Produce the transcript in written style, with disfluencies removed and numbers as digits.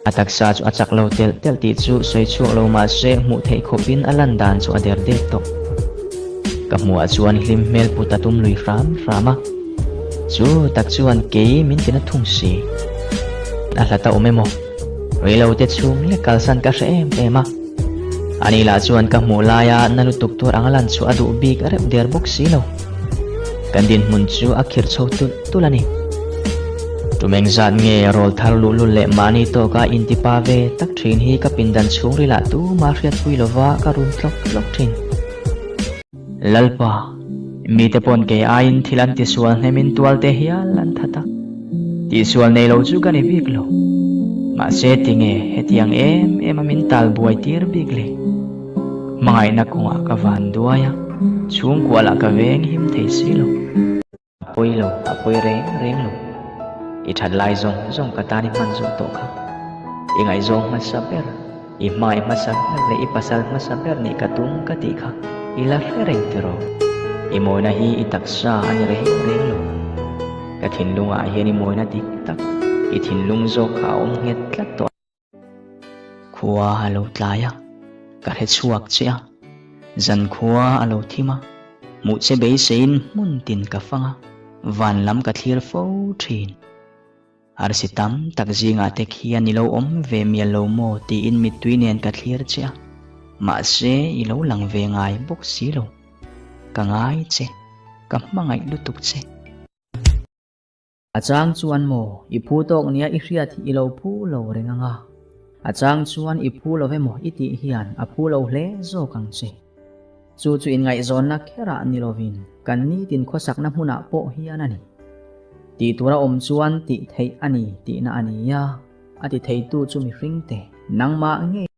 A taksa chu a chak lo telh telh tih chu sawi chhuak lo mah se hmuh theih khawpin a lan dan chu a der dep tawh. Ka hmuhah chuan hlim hmel put a tum lui hram hram a, chu tak chuan kei min ti na thung si. A hlat a awm emaw? Reilo te chhung lek kalsan ka hre em em a. Ani lah chuan ka hmuh laia na lutuk tur anga lan chu a duh bik reuh der bawk si lo. Kan dinhmun chu a khirh chho tulh tulh a ni. Tumeng zat nge rawl thar luhlul leh mahni tawka intipa ve tak thin hi ka pindan chhungril ah tuma hriatpui lova ka rum tlawk tlawk thin. Lalpa, mite pawn kei aiin thil an tisual hnemin tual te hial an that a, tihsual nei lo chu ka ni bik lo. Mahse tinge hetiang em em a min tal buai tir bik le? Hmangaihna kawngah ka van duai a, chhungkua lah ka veng him thei si lo. A pawi lo, a pawi reng reng lo. I that lai zawng zawng ka tan i hman zawh tawh kha. I ngaihzawng hmasa ber, i hmangaih hmasa ber leh i pasal hmasa ber nih ka tum ka tih kha i la hre reng tiraw? I mawina hi i taksa a ni reng reng lo. Ka thinlungah hian i mawina dik tak, i thinlung zawk kha a awm nghet tlat tawh. Khua a lo tlai a, ka hre chhuak che a, zan khua a lo thim a, hmuh che beiseiin hmun tin ka fang a, van lam ka thlir fo thin. Arsi tam tak zingah te khian i lo awm ve mial lo maw tiin mittui nen ka thlir che a, mahse i lo lang ve ngai bawk si lo. Ka ngai che, ka hmangaih lutuk che. A chang chuan maw, i phu tawk nia i hriat hi i lo phu lo reng ang a. A chang chuan i phu lo emaw i tih hian a phu lo hle zawk ang che. Chu chu inngaihzawnna kherah ni lovin kan nitin khawsakna hmunah pawh hian a ni. Tih tura awm chuan tih theih a ni tihna a ni a, a ti theitu chu mihringte nangmah ngei.